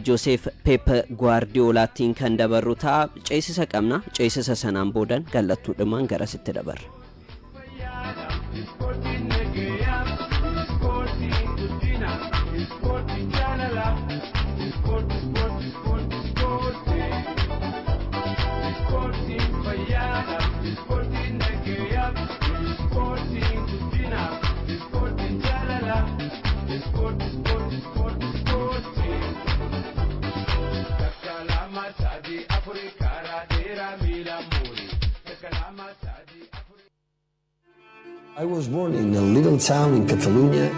Joosef Pep Guardiolaattiin kan dabarru ta'a. Ceesisa qabna. Ceesisa sanaan boodan kallattuudhumaan garasitti dabarra. Ispoortiin nagayaa, ispoortiin guddina, ispoortiin jaalala, ispoortii ispoortii ispoortii ispoortii. Ispoortiin fayyaadha, ispoortiin nagayaa, ispoortiin guddina, ispoortiin jaalala, ispoortii ispoortii ispoortii ispoortii. Takka, lama, sadii, afurii, karaa dheeraa miila murii. Takka, lama, sadii, afurii. I was born in a little town in Catalonia.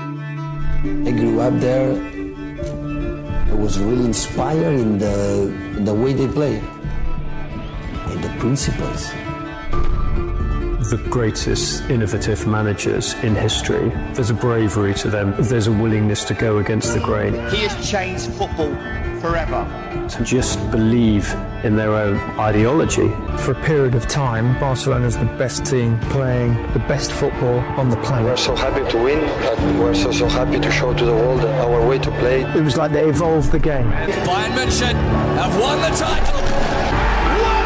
I grew up there. I was really inspired in the way they play, in the principles. The greatest innovative managers in history. There's a bravery to them, there's a willingness to go against the grain, He has changed football forever. To just believe in their own ideology. For a period of time, Barcelona is the best team playing the best football on the planet. We're so happy to win, but we're so, so happy to show to the world our way to play. It was like they evolved the game. Bayern München have won the title.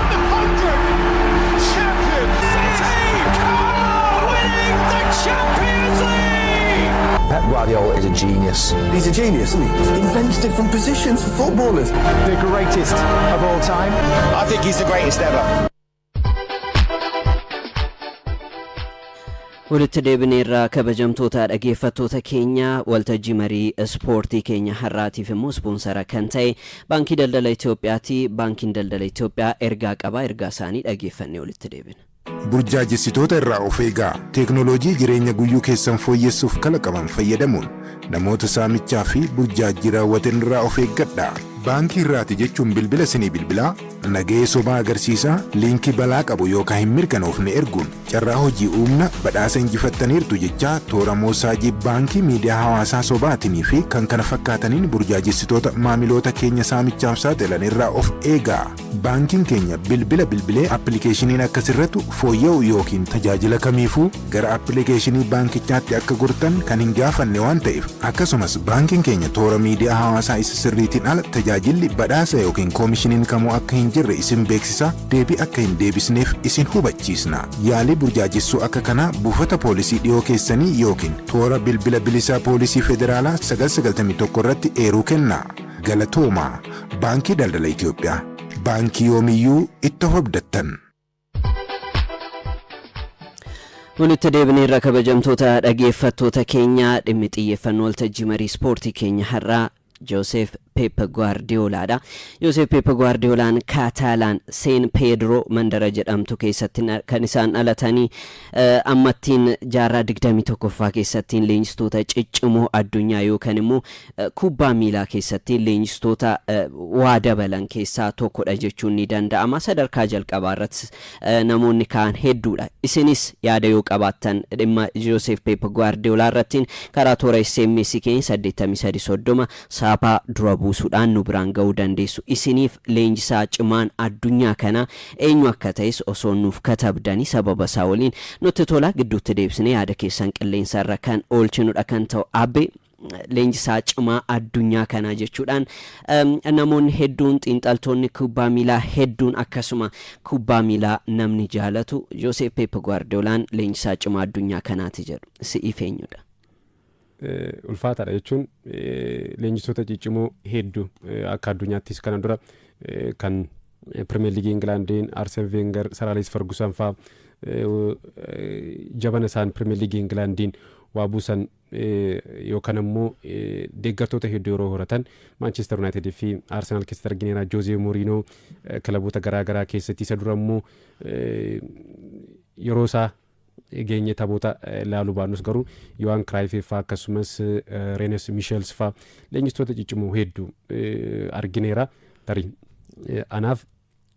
100 champions! City are winning the Champions League! Pep Guardiola is a genius. He's a genius, isn't he? Invents different positions for footballers. The greatest of all time. I think he's the greatest ever. Walitti deebineerraa, kabajamtoota dhaggeeffattoota keenya. Waltajjii marii ispoortii keenya har'aatiif immoo ispoonsara kan ta'e Baankii Daldala Itoophiyaati. Baankiin Daldala Itoophiyaa ergaa qaba. Ergaa isaanii dhaggeeffannee walitti deebina. Burjaajessitoota irraa of eegaa. Teeknooloojii jireenya guyyuu keessan fooyyessuuf kalaqaman fayyadamuun namoota saamichaa fi burjaajii raawwatan irraa of eeggadha. Baankii irraati jechuun bilbila isinii bilbilaa, nagahee sobaa agarsiisaa, liinkii balaa qabu yookaan hin mirkanoofne erguun, carraa hojii uumna, badhaasa injifattaniirtu jechaa, toora moosaajii baankii, miidiyaa hawaasaa sobaatinii fi kan kana fakkaataniin burjaajessitoota maamiloota keenya saamichaaf saaxilan irraa of eegaa. Baankiin keenya bilbila bilbilee appilikeeshiniin akka sirratu, fooyya'u yookiin tajaajila kamiifuu gara appilikeeshinii baankichaatti akka gortan kan hin gaafanne waan ta'eef, akkasumas baankiin keenya toora miidiyaa hawaasaa isa sirriitiin ala tajaajilli badhaasa yookiin koomishiniin kamuu akka hin jirre isin beeksisa, deebii akka hin deebisneef isin hubachiisna. Yaalii burjaajessuu akka kanaa buufata poolisii dhiyoo keessanii yookiin toora bilbila bilisaa poolisii federaalaa 991 irratti eeruu kenna. Galatooma. Baankii Daldala Itoophiyaa, baankii yoomiyyuu itti of abdattan. Walitti deebineerra, kabajamtoota dhaggeeffattoota keenya. Dhimmi xiyyeeffannoo waltajjii marii ispoortii keenya har'aa Joosef Pep Guardiolaadha. Joosef Pep Guardiolaan Kaataalaan Seen Peedroo mandara jedhamtu keessatti kan isaan dhalatanii, ammattiin jaarraa 21ffaa keessattiin leenjistoota ciccimoo addunyaa yookaan immoo kubbaa miilaa keessatti leenjistoota waa dabalan keessaa tokkodha jechuun ni danda'ama. Sadarkaa jalqabaa irratti namoonni kaan hedduudha. Isinis yaada yoo qabaattan dhimma Joosef Pep Guardiolaa irrattiin karaa toora SMS keenya 8330 saaphaa dura buusuudhaan nu biraan ga'uu dandeessu. Isiniif leenjisaa cimaan addunyaa kanaa eenyu akka ta'es osoo nuuf katabdanii sababa isaa waliin nutti tola. Gidduutti deebisnee yaada keessan qilleensa irra kan oolchinudha kan ta'u. Abbe, leenjisaa cimaa addunyaa kanaa jechuudhaan namoonni hedduun, xiinxaltoonni kubbaa miilaa hedduun, akkasuma kubbaa miilaa namni jaalatu Joosef Pep Guardiolaan leenjisaa cimaa addunyaa kanaati jedhu. Si'iif eenyudha? Ulfaataadha jechuun leenjistoota ciccimoo hedduu akka addunyaattis kana dura kan Pirimeer Liigii Ingilaandiin Arseen Wenger, Sir Alex Ferguson faa jabana isaan Pirimeer Liigii Ingilaandiin waa buusan yookaan ammoo deeggartoota hedduu yeroo horatan Manchester United fi Arsenal keessatti argineera. Jose Mourinho kilaboota garaa garaa keessatti, isa dura immoo yeroo isaa geenye taphoota ilaaluu baannus garuu Johan Cruyff faa, akkasumas Rinus Michels faa leenjistoota ciccimoo hedduu argineera. Tarii anaaf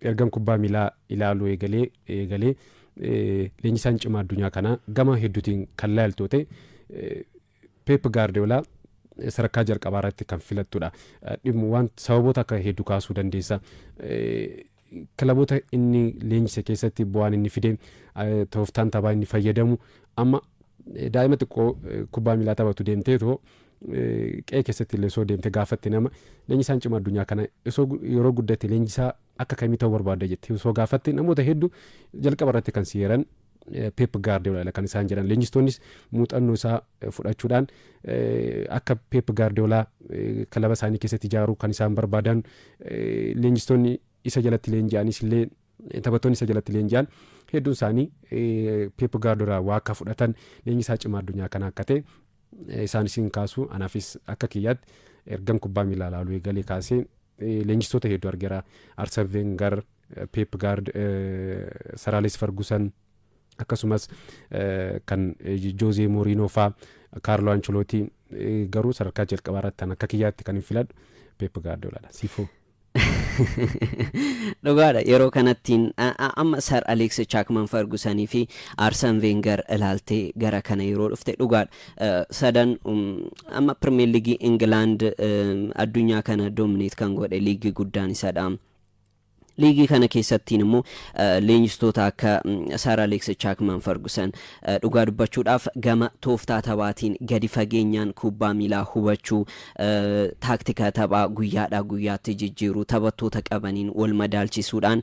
ergan kubbaa miilaa ilaaluu eegalee leenjisaan cimaa addunyaa kanaa gama hedduutiin kan laaltu ta'e Pep Guardiola sadarkaa jalqabaa irratti kan filattudha. Dhimma waan sababoota akka hedduu kaasuu dandeessa. Kilaboota inni leenjise keessatti bu'aan inni fide, tooftaan taphaa inni fayyadamu, amma daa'ima xiqqoo kubbaa miilaa taphatu deemteetoo Qe'ee keessatti illee osoo deemte gaafatte, nama leenjisaan cimaa addunyaa kana osoo yeroo guddate leenjisaa akka kamii ta'uu barbaadda jettee osoo gaafatte, namoota hedduu jalqaba irratti kan si eeran Pep Guardiola kan isaan jedhan. Leenjistoonnis muuxannoo isaa fudhachuudhaan akka Pep Guardiola kilaba isaanii keessatti ijaaruu kan isaan barbaadan, leenjistoonni isa jalatti leenji'anis illee, taphattoonni isa jalatti leenji'an hedduun isaanii Pep Guardiola waa akka fudhatan, leenjisaa cimaa addunyaa kana akka ta'e isaanis hin kaasu. Anaafis akka kiyyaatti ergan kubbaa miilaa ilaaluu eegalee kaasee leenjistoota hedduu argeera. Arsene Wenger, Pep Guard, Sir Alex Ferguson, akkasumas kan Jose Mourinho faa, Carlo Ancelotti, garuu sadarkaa jalqabaa irratti akka kiyyaatti kan hin filadhu Pep Guardiolaadha. Siifoo. Dhugaadha, yeroo kanattiin amma Sir Alex Chapman Fergusonii fi Arsene Wenger ilaaltee gara kana yeroo dhufte, dhugaadha, sadan amma Premier League England addunyaa kana dominate kan godhe liigii guddaan isadha. Liigii kana keessattiin immoo leenjistoota akka Sir Alex Chapman Ferguson, dhugaa dubbachuudhaaf, gama tooftaa taphaatiin gadi fageenyaan kubbaa miilaa hubachuu, taaktika taphaa guyyaadhaa guyyaatti jijjiiruu, taphattoota qabaniin wal madaalchisuudhaan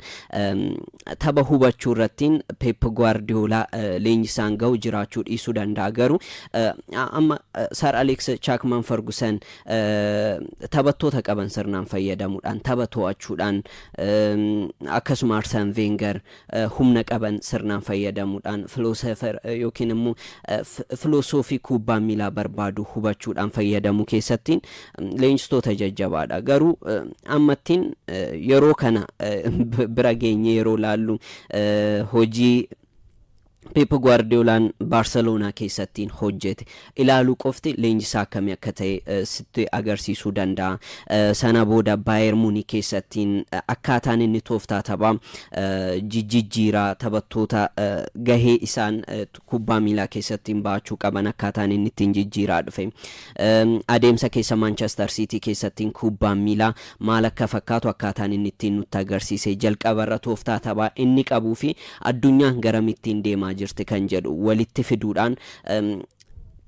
tapha hubachuu irrattiin Pep Guardiola leenjisaan gahu jiraachuu dhiisuu danda'a. Garuu amma Sir Alex Chapman Ferguson taphattoota qaban sirnaan fayyadamuudhaan tapha to'achuudhaan, akkasuma Arsene Wenger humna qaban sirnaan fayyadamuudhaan, philosopher yookiin immoo filosoofii kubbaa miilaa barbaadu hubachuudhaan fayyadamuu keessattiin leenjistoota jajjabaadha. Garuu ammattiin yeroo kana bira geenye yeroo laallu, hojii Pep Guardiolaan Baarseloonaa keessattiin hojjete ilaaluu qofti leenjisaa akkamii akka ta'e sitti agarsiisuu danda'a. Sana booda Bayern Munich keessattiin akkaataan inni tooftaa taphaa jijjiiraa, taphattoota gahee isaan kubbaa miilaa keessattiin baachuu qaban akkaataan inni ittiin jijjiiraa dhufe. Adeemsa keessa Manchester City keessattiin kubbaan miilaa maal akka fakkaatu akkaataan inni ittiin nutti agarsiise, jalqabarra tooftaa taphaa inni qabuu fi addunyaan garamittiin deemaa jirti kan jedhu walitti fiduudhaan,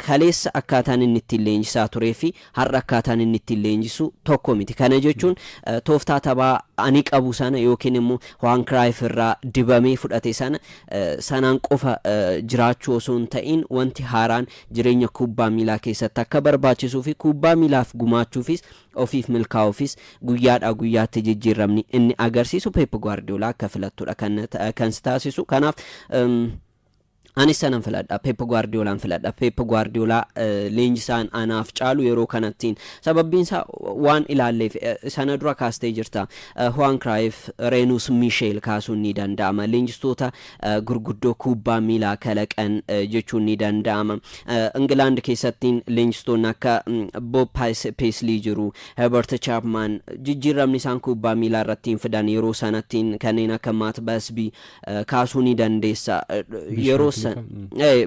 kaleessa akkaataan inni ittiin leenjisaa turee fi har'a akkaataan inni ittiin leenjisu tokko miti. Kana jechuun tooftaa taphaa ani qabu sana yookiin immoo Johan Cruyff irraa dibamee fudhate sana sanaan qofa jiraachuu osoo hin ta'in, wanti haaraan jireenya kubbaa miilaa keessatti akka barbaachisuu fi kubbaa miilaaf gumaachuufis ofiif milkaa'uufis guyyaadhaa guyyaatti jijjiiramni inni agarsiisu Pep Guardiola akka filattudha kan si taasisu. Kanaaf anis sanan filadha, Pep Guardiolaan filadha. Pep Guardiola leenjisaan anaaf caalu yeroo kanattiin, sababbiin isaa waan ilaalleef. Sana dura kaastee jirta, Johan Cruyff, Rinus Michel kaasuun ni danda'ama. Leenjistoota gurguddoo kubbaa miilaa kalaqan jechuun ni danda'ama. Ingilaand keessattiin leenjistoonni akka Bob Paisley jiru, Herbert Chapman, jijjiiramni isaan kubbaa miilaa irratti fidan yeroo sanattiin, kanneen akka Matt Busby kaasuu ni dandeessa. Yeroo san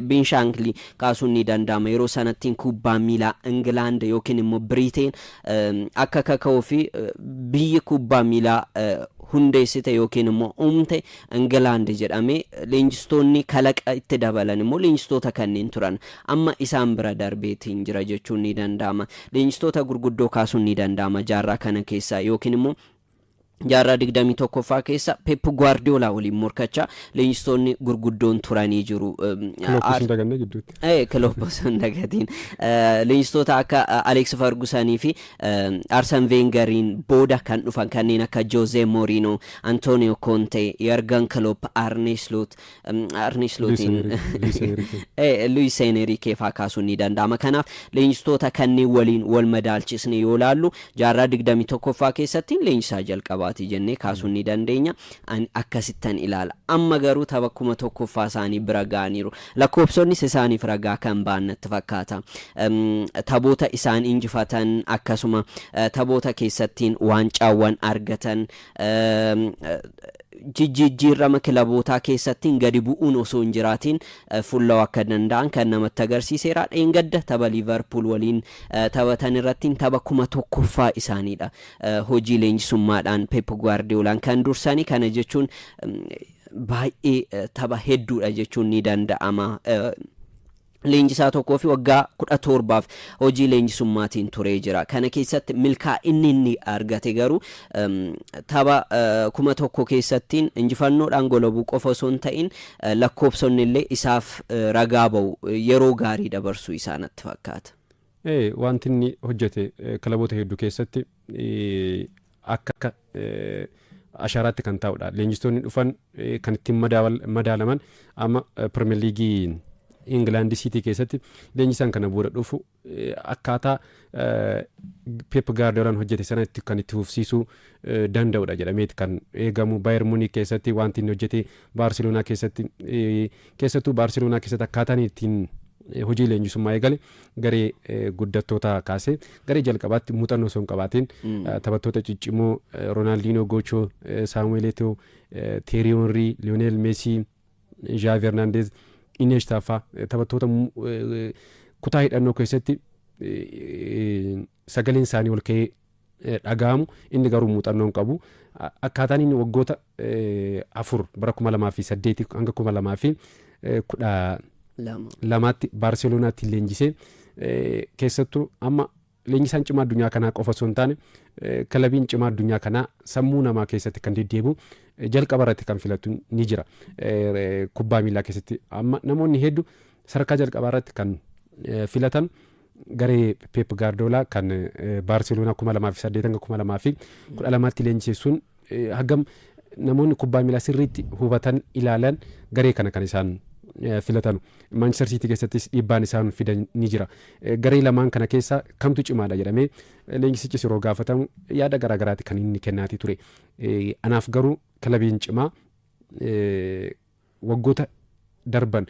Bill Shankly kaasuun ni danda'ama. Yeroo sanattiin kubbaa miilaa Ingilaand yookiin immoo Biriiteen akka kaka'uu fi biyyi kubbaa miilaa hundeessite yookiin immoo uumte Ingilaand jedhamee, leenjistoonni kalaqa itti dabalan immoo leenjistoota kanneen turan. Amma isaan bira darbeetiin jira jechuun ni danda'ama. Leenjistoota gurguddoo kaasuun ni danda'ama jaarraa kana keessa yookiin immoo jaarraa 21ffaa keessa Pep Guardiola waliin morkachaa leenjistoonni gurguddoon turanii jiru. Kloppis hin daganne gidduutti. Kloppis hin dagatiin. Leenjistoota akka Alex Fergusonii fi Arsene Wengeriin booda kan dhufan kanneen akka Jose Mourinho, Antonio Conte, Jurgen Klopp, Arne Slot, Arne Slotiin, Luis Enrique faa kaasuun ni danda'ama. Kanaaf leenjistoota kanneen waliin wal madaalchisne yoo laallu, jaarraa 21ffaa keessatti leenjisaa jalqabaati jennee kaasuun ni dandeenya. Ani akkasittan ilaala. Amma garuu tapha 1000ffaa isaanii bira ga'aniiru. Lakkoofsonnis isaaniif ragaa kan ba'an natti fakkaata. Taphoota isaan injifatan, akkasuma taphoota keessattiin waancaawwan argatan, jijjiirama kilabootaa keessattiin gadi bu'uun osoo hin jiraatiin fulla'uu akka danda'an kan namatti agarsiiseera. Dheengadda tapha Liverpool waliin taphatan irratti tapha 1000ffaa isaaniidha. Hojii leenjisummaadhaan Pep Guardiolaan kan dursanii, kana jechuun baay'ee tapha hedduudha jechuun ni danda'ama. Leenjisaa tokkoo fi waggaa 17f hojii leenjisummaatiin turee jira. Kana keessatti milkaa'inni inni argate garuu tapha 1000 keessattiin injifannoodhaan golobuu qofa osoo hin ta'in, lakkoofsonni illee isaaf ragaa ba'u, yeroo gaarii dabarsuu isaa natti fakkaata. Wanti inni hojjete kilaboota hedduu keessatti akka ashaaraatti kan taa'udha. Leenjistoonni dhufan kan ittiin madaalaman amma Pirimeer Liigii Ingilaandii Siitii keessatti leenjisaan kana booda dhufu akkaataa Pep Gaardiolaan hojjete sanatti kan itti fufsiisuu danda'udha jedhameeti kan eegamu. Baayern Muuniik keessatti wanti inni hojjete, Baarseloonaa keessatti, keessattuu Baarseloonaa keessatti akkaataan ittiin hojii leenjisummaa eegale, garee guddattoota kaasee garee jalqabaatti muuxannoo osoo hin qabaatiin taphattoota ciccimoo Roonaaldinoo Gochoo, Saamu'eel Eto'o, Teerii Henrii, Liyoonel Meesii, Zhaavi Hernaandez, Iniesta fa'aa, taphattoota kutaa hidhannoo keessatti sagaleen isaanii ol ka'ee dhaga'amu, inni garuu muuxannoo hin qabu. Akkaataan inni waggoota 4, bara 2008 hanga 2012tti Baarselonaatti leenjisee, keessattuu amma leenjisaan cimaa addunyaa kanaa qofa osoo hin taane, kilabiin cimaa addunyaa kanaa sammuu namaa keessatti kan deddeebi'u jalqaba irratti kan filatu ni jira. Kubbaa miilaa keessatti amma namoonni hedduu sadarkaa jalqabaa irratti kan filatan garee Pep Gaardiyoolaa kan Baarseloonaa 2008 hanga 2012tti leenjise sun, hagam namoonni kubbaa miilaa sirriitti hubatan ilaalan garee kana kan isaan filatan. Manchester City keessattis dhiibbaan isaan fidan ni jira. Garee lamaan kana keessa kamtu cimaadha jedhamee leenjisichis yeroo gaafatamu yaada garaagaraati kan inni kennaatii ture. Anaaf garuu kilabiin cimaa waggoota darban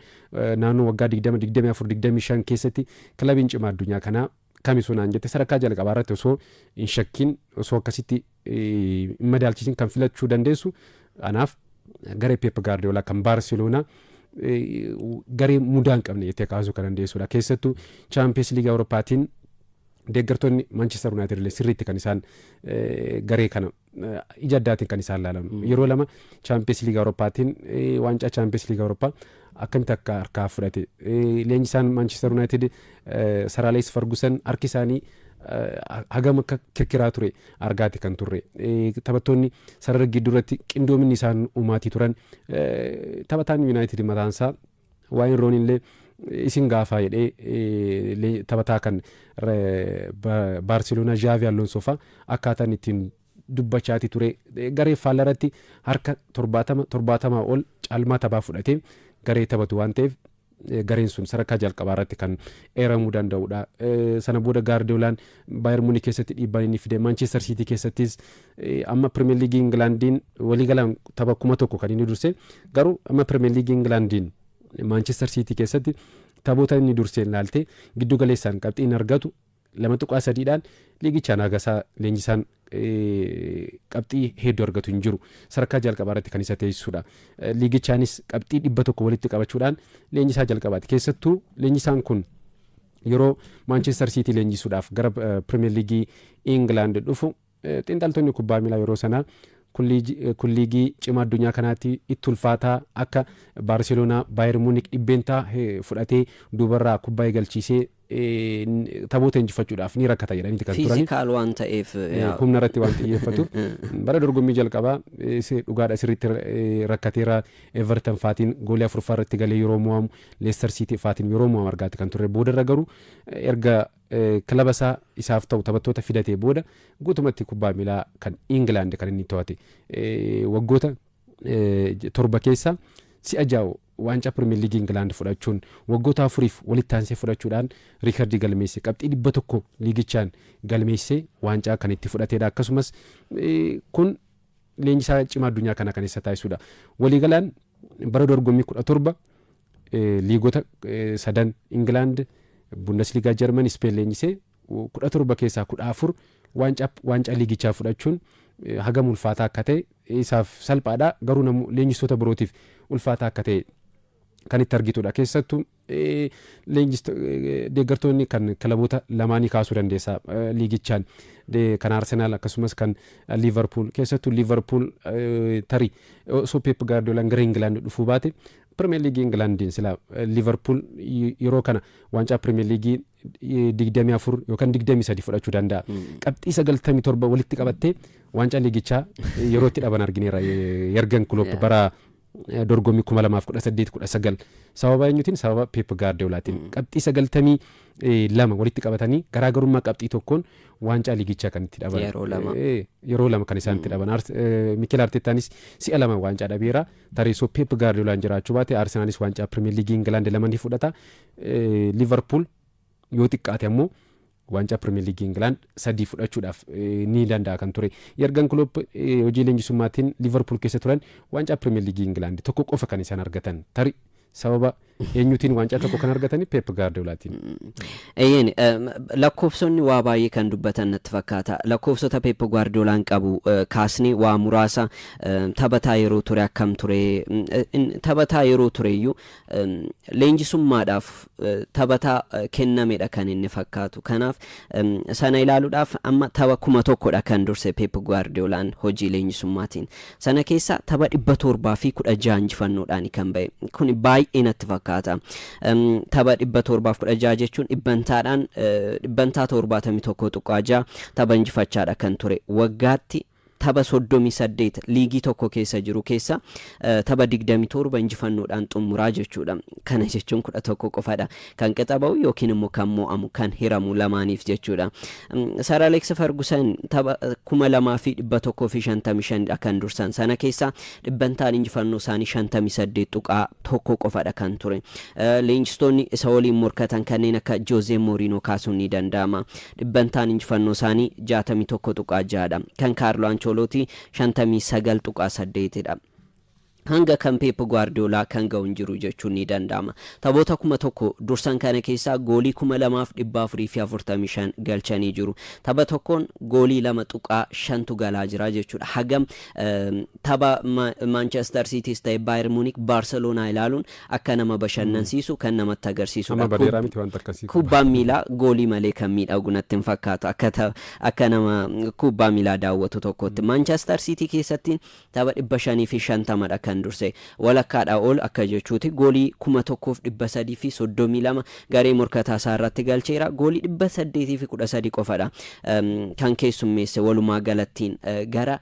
naannoo waggaa 20, 24, 25 keessatti kilabiin cimaa addunyaa kanaa kami sonaan jette, sadarkaa jalqabaa irratti osoo hin shakkiin, osoo akkasitti hin madaalchisiin kan filachuu dandeessu anaaf garee Pep Gaardiyoolaa kan Baarseloonaa, garee mudaa hin qabne jettee kaasuu kan dandeessudha. Keessattuu Chaampiyeens Liigii Awurooppaatiin deeggartoonni Manchester United illee sirriitti kan isaan garee kana ija addaatiin kan isaan ilaalan. Yeroo lama Chaampiyeens Liigii Awurooppaatiin, waancaa Chaampiyeens Liigii Awurooppaa akkamitti akka harkaa fudhate, leenjisaan Manchester United Sir Alex Ferguson harki isaanii hagam akka kirkiraa ture argaati kan turre. Taphattoonni sarara gidduurratti qindoominni isaan uumaatii turan, taphataan United mataansaa Waayne Rooney illee isin gaafaa jedhee taphataa kan Baarseloonaa Zhaavi Alonso fa'a akkaataan ittiin dubbachaati ture, garee faallarratti harka 70, 70 ol caalmaa taphaa fudhatee garee taphatu waan ta'eef, gareen sun sadarkaa jalqabaa irratti kan eeramuu danda'udha. Sana booda Gaardiyoolaan Baayern Muunik keessatti dhiibbaan inni fide, Manchester City keessattis, amma Pirimeer Liigii Ingilaandiin waliigalaan tapha 1000 kan inni durse, garuu amma Pirimeer Liigii Ingilaandiin Manchester City keessatti taphoota inni dursee ilaalte giddu galeessaan qabxiin argatu 2.3dhaan liigichaan hagasaa leenjisaan qabxii hedduu argatu hin jiru. Sadarkaa jalqabaa irratti kan isa teessisudha. Liigichaanis qabxii 100 walitti qabachuudhaan leenjisaa jalqabaati. Keessattuu leenjisaan kun yeroo Manchester City leenjisuudhaaf gara Pirimeer Liigii Ingilaand dhufu, xiinxaltoonni kubbaa miilaa yeroo sanaa kun liigii cimaa addunyaa kanaatti itti ulfaataa, akka Baarseloonaa, Baayern Muunik dhibbeentaa fudhatee duubarraa kubbaa eegalchiisee taphoota injifachuudhaaf ni rakkata jedhaniiti kan turani. Physical waan ta'eef. Humna irratti waan xiyyeeffatuuf bara dorgommii jalqabaa dhugaadha sirriitti rakkateera. Everton faatiin goolii afurffaa irratti galee yeroo mo'amu, Leicester City faatiin yeroo mo'amu argaati kan turre. Boodarra garuu erga kilaba isaa isaaf ta'u taphattoota fidatee booda guutumatti kubbaa miilaa kan Ingilaand kan inni to'ate, waggoota 7 keessa si'a ja'a waancaa Pirimeer Liigii Ingilaand fudhachuun, waggoota 4f walitti aansee fudhachuudhaan riikardii galmeesse, qabxii 100 liigichaan galmeessee waancaa kan itti fudhatedha. Akkasumas kun leenjisaa cimaa addunyaa kana kan isa taasisudha. Waliigalaan bara dorgommii 17 liigota sadan, Ingilaand, Bundesliigaa Jarman, Ispeen leenjisee, 17 keessaa 14 waancaa liigichaa fudhachuun hagam ulfaataa akka ta'e, isaaf salphaadha garuu leenjistoota birootiif ulfaataa akka ta'e kan itti argitudha. Keessattuu deeggartoonni kan kilaboota lamaanii kaasuu dandeessa liigichaan, kan Arsenaal akkasumas kan Liivarpuul. Keessattuu Liivarpuul tarii osoo Pep Gaardiyoolaan gara Ingilaand dhufuu baate Pirimeer Liigii Ingilaandiin sila Liverpool yeroo kana waancaa Pirimeer Liigii 24 yookaan 23 fudhachuu danda'a. Qabxii 97 walitti qabattee waancaa liigichaa yeroo itti dhaban argineera. Yargan Klopp bara dorgommii 2018-19 sababa eenyutiin? Sababa Pep Guardiolaatiin qabxii 92 walitti qabatanii garaagarummaa qabxii tokkoon waancaa liigichaa kan itti dhaban. Yeroo lama. Yeroo lama kan isaan itti dhaban. Mikel Artetaanis si'a lama waancaa dhabeera. Tarii osoo Pep Guardiolaan jiraachuu baate, Arsenaalis waancaa Pirimeer Liigii Ingilaand lama ni fudhata. Liverpool yoo xiqqaate ammoo waancaa Pirimeer Liigii Ingilaand sadii fudhachuudhaaf ni danda'a kan ture. Yargan Klopp hojii leenjisummaatiin Liverpool keessa turan waancaa Pirimeer Liigii Ingilaand tokko qofa kan isaan argatan. Tarii sababa eenyutiin waancaa tokko kan argatani? Pep Guardiolaatiin. Eeyyeen, lakkoofsonni waa baay'ee kan dubbatan natti fakkaata. Lakkoofsota Pep Guardiolaan qabu kaasnee waa muraasa, taphataa yeroo ture akkam ture, taphataa yeroo tureyyuu leenjisummaadhaaf taphataa kennamedha kan inni fakkaatu. Kanaaf sana ilaaluudhaaf amma tapha 1000dha kan durse Pep Guardiolaan hojii leenjisummaatiin. Sana keessa tapha 716 injifannoodhaan kan ba'e. Kun baay'ee natti fakkaata. Tapha 716 jechuun dhibbantaadhaan dhibbantaa 71.6 tapha injifachaadha kan ture. Waggaatti tapha 38 liigii tokko keessa jiru keessa tapha 27 injifannoodhaan xumuraa jechuudha. Kana jechuun 11 qofadha kan qixa ba'u yookiin immoo kan mo'amu, kan hiramu lamaaniif jechuudha. Sir Alex Ferguson tapha 2155dha kan dursan. Sana keessa dhibbantaan injifannoo isaanii 58.1 qofadha kan ture. Leenjistoonni isa waliin morkatan kanneen akka Jose Mourinho kaasuun ni danda'ama. Dhibbantaan injifannoo isaanii 61.6dha. Kan Carlo Ancelotti 59.8dha. Hanga kan Pep Guardiola kan ga'u hin jiru jechuun ni danda'ama. Taphoota 1000 dursan kana keessaa goolii 2445 galchanii jiru. Tapha tokkoon goolii 2.5tu galaa jira jechuudha. Hagam tapha Manchester City's ta'e Bayern Munich, Barcelona ilaaluun akka nama bashannansiisu kan namatti agarsiisudha. Amma badeeraa miti wanta akkasii. Kubbaan miilaa goolii malee kan miidhagu natti hin fakkaatu akka nama kubbaa miilaa daawwatu tokkotti. Manchester City keessatti tapha 550dha kan durse, walakkaadha ol akka jechuuti. Goolii 1332 garee morkataa isaa irratti galcheera. Goolii 813 qofadha kan keessummeesse. Walumaa galattiin gara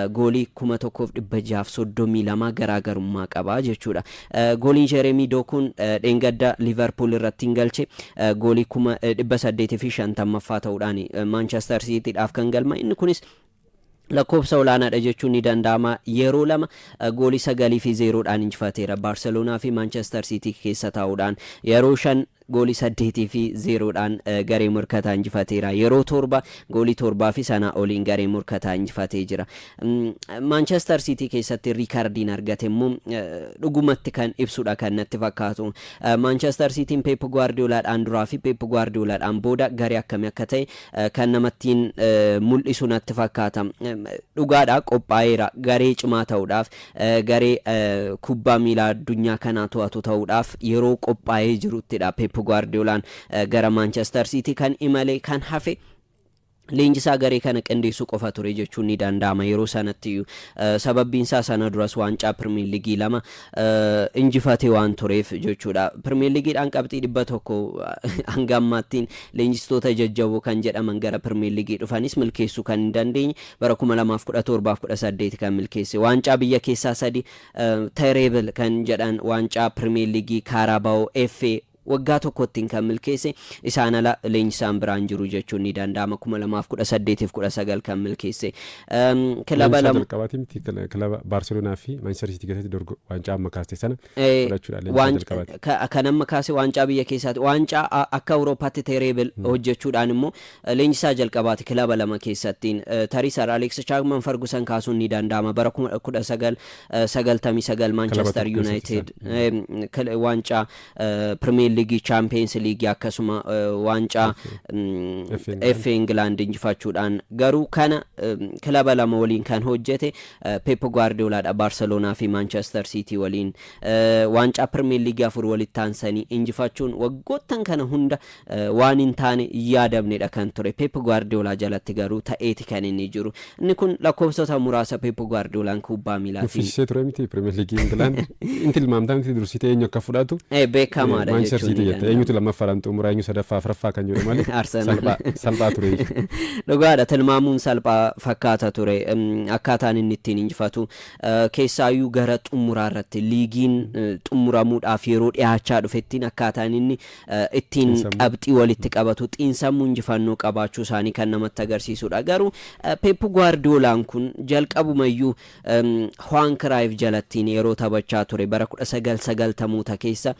goolii 1632 garaagarummaa qaba jechuudha. Gooliin Jeremii Dokuun dheengadda Liverpool irratti hin galche goolii 850ffaa ta'uudhaan Manchester Cityidhaaf kan galma. Inni kunis lakkoofsa olaanaadha jechuun ni danda'ama. Yeroo lama goolii 9 fi 0dhaan injifateera, Baarseloonaa fi Manchester City keessa taa'uudhaan. Yeroo shan goolii 8 fi 0dhaan garee morkataa injifateera. Yeroo torba goolii torbaa fi sanaa oliin garee morkataa injifatee jira. Manchester City keessatti riikardiin argate immoo dhugumatti kan ibsudha kan natti fakkaatu. Manchester Cityin Pep Guardiolaadhaan duraa fi Pep Guardiolaadhaan booda garee akkamii akka ta'e kan namattiin mul'isu natti fakkaata. Dhugaadha, qophaa'eera garee cimaa ta'uudhaaf, garee kubbaa miilaa addunyaa kanaa to'atu ta'uudhaaf yeroo qophaa'ee jiruttidha Pep Guardiolaan gara Manchester City kan imale. Kan hafe leenjisaa garee kana qindeessuu qofa ture jechuun ni danda'ama yeroo sanatti. Sababbiin isaa sana duras waancaa Pirimeer Liigii lama injifatee waan tureef jechuudha. Pirimeer Liigiidhaan qabxii 100 hanga ammaattiin leenjistoota jajjaboo kan jedhaman gara Pirimeer Liigii dhufanis milkeessuu kan hin dandeenye bara 2017 18 kan milkeesse. Waancaa biyya keessaa sadi, treble kan jedhan, waancaa Pirimeer Liigii, Carabao, FA waggaa tokkottiin kan milkeesse isaan ala leenjisaan biraan jiru jechuun ni danda'ama, 2018 19 kan milkeesse. Kilaba lama jalqabaati miti, kilaba Baarseloonaa fi Manchester City keessatti dorgo waancaa amma kaaste sana fudhachuudha leenjisaa jalqabaati. Kan amma kaase waancaa biyya keessaati. Waancaa akka Awurooppaatti treble hojjechuudhaan immoo leenjisaa jalqabaati kilaba lama keessattiin. Tarii Sir Alex Chapman Ferguson kaasuun ni danda'ama, bara 1999 Manchester United waancaa Pirimeer Liigii, Chaampiyeens Liigii, akkasuma waancaa FA Ingilaand injifachuudhaan. Garuu kana kilaba lama waliin kan hojjete Pep Guardiolaadha, Baarseloonaa fi Manchester City waliin. Waancaa Pirimeer Liigii afur walitti aansanii injifachuun waggoottan kana hunda waan hin taane, yaadamnedha kan ture. Pep Guardiolaa jalatti garuu ta'eeti kan inni jiru. Inni kun lakkoofsota muraasa Pep Guardiolaan kubbaa miilaatiin. Nuffisee ture miti Pirimeer Liigii Ingilaand? Inti tilmaamtaa miti dursitee eenyu akka fudhatu? Beekamaadha. Manchester jechuun City jette. Eenyutu lammaffaadhaan xumura, eenyu sadaffaa, afuraffaa kan jedhu malee. Arsenal. Salphaa ture. Dhugaadha, tilmaamuun salphaa fakkaata ture akkaataan inni ittiin injifatu. Keessaayyuu gara xumuraa irratti, liigiin xumuramuudhaaf yeroo dhiyaachaa dhufettiin, akkaataan inni ittiin qabxii walitti qabatu xiinsammuu injifannoo qabaachuu isaanii kan namatti agarsiisudha. Garuu Pep Guardiolaan kun jalqabumayyuu Juan Cruyff jalattiin yeroo taphachaa ture bara 1990moota keessa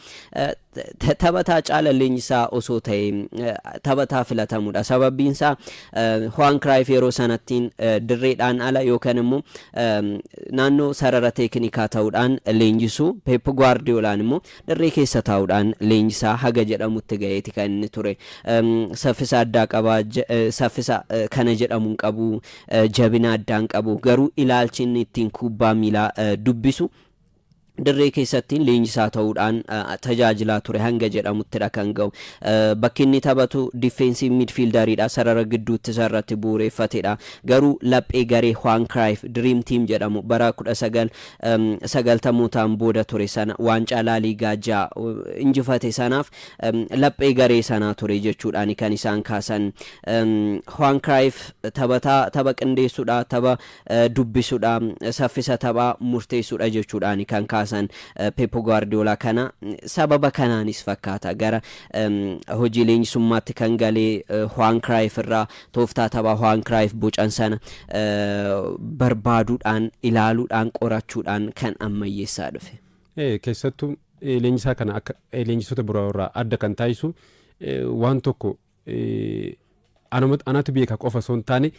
taphataa caala leenjisaa osoo ta'e taphataa filatamudha. Sababbiin isaa Juan Cruyff yeroo sanattiin dirreedhaan ala yookaan immoo naannoo sarara teeknikaa ta'uudhaan leenjisu, Pep Guardiolaan immoo dirree keessa taa'uudhaan leenjisaa haga jedhamutti ga'eeti kan inni ture. Saffisa addaa qaba, saffisa kana jedhamuun qabu, jabina addaan qabu, garuu ilaalchi inni ittiin kubbaa miilaa dubbisu dirree keessatti leenjisaa ta'uudhaan tajaajilaa ture hanga jedhamuttidha kan ga'u. Bakki inni taphatu defensive midfielderiidha. Sarara gidduutti isarratti bu'uureffatedha. Garuu laphee garee Juan Cruyff Dream Team jedhamu bara 1990mootaan booda ture sana, waancaa Laaliigaa ja'a injifate sanaaf laphee garee sanaa ture jechuudhaan kan isaan kaasan. Juan Cruyff taphataa tapha qindeessuudha, tapha dubbisuudha, saffisa taphaa murteessuudha jechuudhaan kan kaasan Pep Guardiola kana. Sababa kanaanis fakkaata gara hojii leenjisummaatti kan galee. Juan Cruyff irraa tooftaa taphaa Juan Cruyff bocan sana barbaaduudhaan, ilaaluudhaan, qorachuudhaan kan ammayyeessaa dhufe. Keessattuu leenjisaa kana akka leenjisoota biroo irraa adda kan taasisu waan tokko anatu beeka qofa osoo hin taane,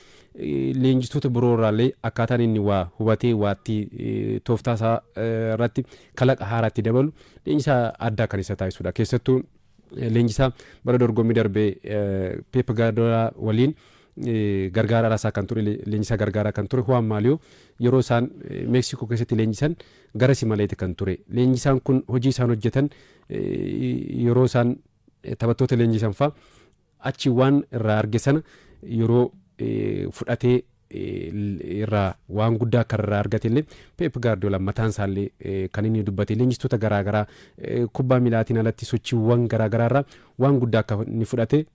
leenjistoota biroo irraallee akkaataan inni waa hubatee waatti tooftaa isaa irratti kalaqa haaraatti dabalu leenjisaa addaa kan isa taasisudha. Keessattuu leenjisaa bara dorgommii darbee Pep Guardiola waliin gargaaraa isaa kan ture, leenjisaa gargaaraa kan ture Juan Maaliyoo, yeroo isaan Meeksikoo keessatti leenjisan gara simaleeti kan ture. Leenjisaan kun hojii isaan hojjetan, yeroo isaan taphattoota leenjisan fa'a achi waan irraa arge sana yeroo fudhatee irraa waan guddaa akka irraa argate illee Pep Guardiola mataan isaallee kan inni dubbate, leenjistoota garaagaraa kubbaa miilaatiin alatti sochiiwwan garaagaraa irraa waan guddaa akka inni fudhate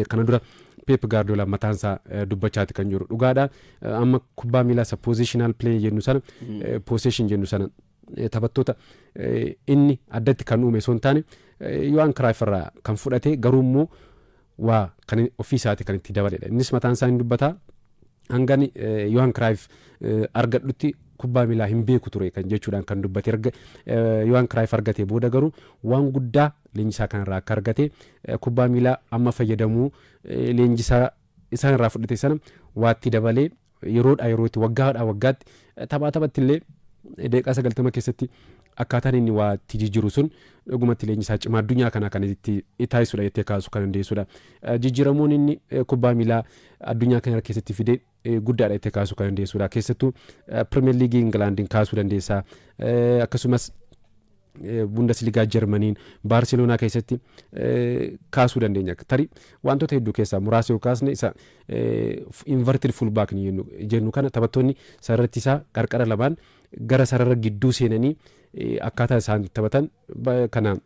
kana dura Pep Guardiola mataan isaa dubbachaati kan jiru. Dhugaadha, amma kubbaa miilaa isa positional play jennu sana, possession jennu sana, taphattoota inni addatti kan uume osoo hin taane Johan Cruyff irraa kan fudhate, garuu immoo waa kan ofii isaati kan itti dabaledha. Innis mataan isaa hin dubbataa, hangani Johan Cruyff argadhutti kubbaa miilaa hin beeku ture kan jechuudhaan kan dubbate. Erga Johan Cruyff argate booda garuu waan guddaa leenjisaa kanarraa akka argate, kubbaa miilaa amma fayyadamuu leenjisaa isaan irraa fudhate sana waatti dabalee, yeroodhaa yerootti, waggaadhaa waggaatti, taphaa taphatti illee daqiiqaa 90 keessatti akkaataan inni waa itti jijjiiru sun dhugumatti leenjisaa cimaa addunyaa kanaa kan itti taasisudha jettee kaasuu kan dandeessudha. Jijjiiramuun inni kubbaa miilaa addunyaa kana keessatti fide guddaadha jettee kaasuu kan dandeessudha. Keessattuu Pirimeer Liigii Ingilaandiin kaasuu dandeessa. Akkasumas Bundesligaa Jarmaniin Baarseloonaa keessatti kaasuu dandeenya. Tarii wantoota hedduu keessaa muraasa yoo kaasne, isa inverted fullback jennu kana, taphattoonni sararri isaa qarqara lamaan gara sarara gidduu seenanii akkaataa isaan taphatan kana